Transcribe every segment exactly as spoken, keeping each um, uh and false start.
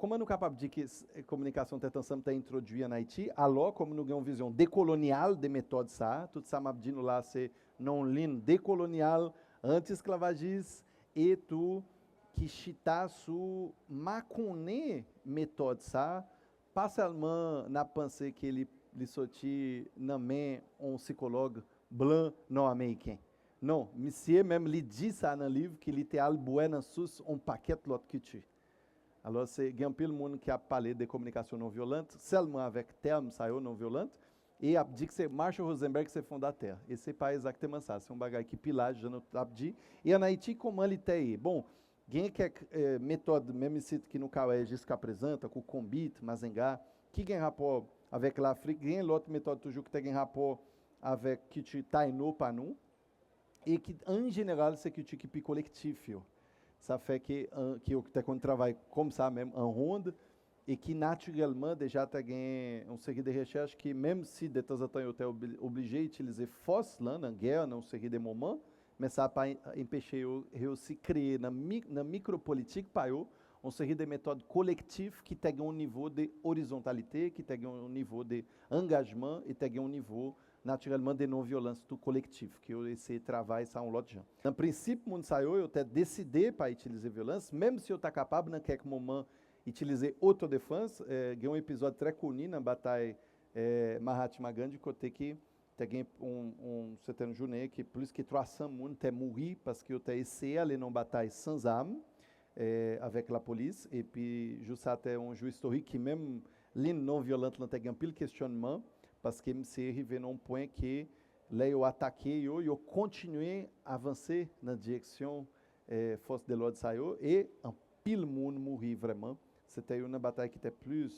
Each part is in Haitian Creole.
Kòman nou kapab di ke s- kominikasyon tèt ansanm te entwodui ann Ayiti, alò kòm nou gen yon vizyon dekolonyal de metòd sa a, tout sa m ap di nou la se nan yon liy dekolonyal, anti-esklavajis, e tou ki chita sou makonnen metòd sa a, pa sèlman n ap panse ke li, li soti nan men yon sikològ blan nò-ameriken. Non, misye menm li di sa nan liv ke li te al bwè nan sous yon pakèt lòt kilti. Alò, se gen anpil moun ki ap pale de kominikasyon non vyolant sèlman avèk tèm sa yo, non vyolant, e ap di ke se Marshall Rosenberg se fondatè. E se pa egzakteman sa, se yon bagay ki pi laj, jan nou t ap di. E ann Ayiti, kòman li te ye? Bon, gen kèk eh, metòd, menm isit, ki nou ka wè jiskaprezan, tankou konbit, mazenga, ki gen rapò avèk Lafrik. Gen lòt metòd toujou ki te gen rapò avèk kilti tayno pa nou. E ki, an jeneral, se kilti ki pi kolektif yo. Sa fè ke, an, ki yo te konn travay kòm sa menm an wonn, e ki natirèlman deja te gen yon seri de rechèch ki, menm si de tanzantan yo te obli- oblije itilize fòs lan nan gè nan yon seri de moman, men sa pa en- enpeche yo reyisi kreye nan, mi, nan mikropolitik pa yo yon seri de metòd kolektif ki te gen yon nivo de orizontalite, ki te gen yon nivo de angajman e te gen yon nivo natirèlman de non-vyolans tou kolektif, ke yo eseye travay sa yon lòt jan. Nan prensip, moun sa yo, yo te deside pa itilize vyolans, menm si yo ta kapab nan kèk moman itilize otodefans. Eh, gen yon epizòd trè koni nan batay eh, Mahatma Gandhi, kote ke te gen yon, yon sèten jounen ke plis ke twa san moun te mouri paske yo te eseye ale nan yon batay san zam eh, avèk lapolis. Epi jou sa te yon jou istorik ki menm liy non vyolant lan te gen anpil kesyònman, paske misye rive nan yon pwen ke lè yo atake yo, yo kontinye avanse nan direksyon eh, fòs de lòd sa yo, e anpil moun mouri vrèman. Se te youn nan batay ki te plis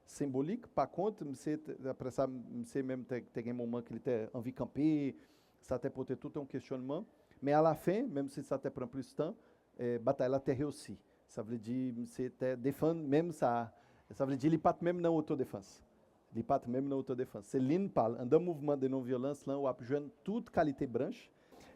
senbolik. Pa kont, misye, te- apre sa, misye menm te, te gen moman ke li te anvi kanpe, sa te pote tout yon kesyònman. Men alafen, menm si sa te pran plis tan, eh, batay la te reyisi. Sa vle di, misye te defann menm sa. Sa vle di, li pa t menm nan otodefans. Li pa t menm nan otodefans. Se liy pa l. Anndan mouvman de non-vyolans lan, w ap jwenn tout kalite branch.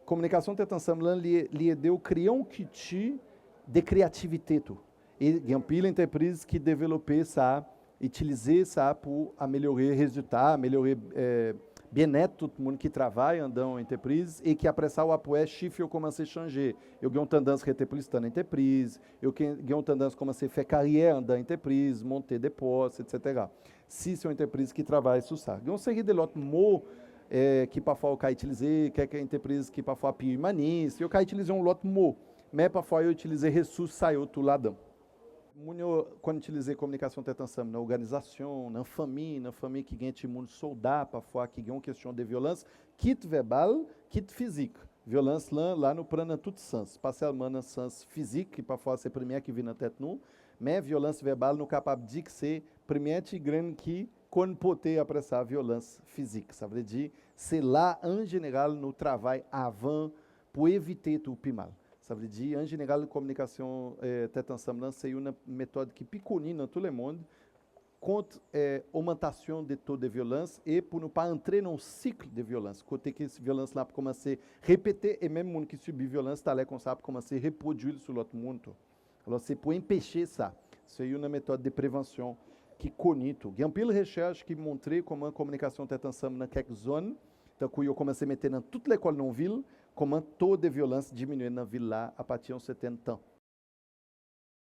Kominikasyon tèt ansanm lan, li, li ede w kreye yon kilti de kreyativite tou. E gen anpil antrepriz ki develope sa, itilize sa pou amelyore rezilta, amelyore eh, byennèt tout moun ki travay anndan yon antrepriz, e ki apre sa w ap wè chif yo kòmanse chanje. Yo gen yon tandans rete plis tan nan antrepriz, yo gen gen yon tandans kòmanse fè karyè anndan antrepriz, monte de pòs, etsetera. Si se yon antrepriz ki travay sou sa. Gen yon seri de lòt mo eh, ki pafwa yo ka itilize, kèk antrepriz ki pafwa pi imanis, yo ka itilize yon lòt mo, men pafwa yo itilize resous sa yo tou ladan. Moun yo konn itilize kominikasyon tèt ansanm nan òganizasyon, nan fanmi, nan fanmi ki gen timoun sòlda, pafwa ki gen yon kesyon de vyolans, kit vèbal, kit fizik. Vyolans lan, la nou pran nan tout sans, pa sèlman nan sans fizik, ki pafwa se premyè ki vin nan tèt nou, men vyolans vèbal, nou kapab di ke se premyè ti grenn ki konn pote apre sa vyolans fizik. Sa vle di, se la, an jeneral, nou travay avan pou evite tou pi mal. Sa vle di, an jeneral, kominikasyon eh, tèt ansanm lan, se youn nan metòd ki pi koni nan tout le mond kont eh, omantasyon de to de vyolans e pou nou pa antre nan yon sik de vyolans, kote ke vyolans lan ap kòmanse repete e menm moun ki sibi vyolans talè konsa ap kòmanse repwodui l sou lòt moun tou. Alò, se pou enpeche sa. Se youn nan metòd de prevansyon ki koni tou. Gen anpil rechèch ki montre kòman kominikasyon tèt ansanm nan kèk zòn, tankou yo kòmanse mete nan tout lekòl nan yon vil, kòman to de vyolans diminye nan vil la apati yon sèten tan.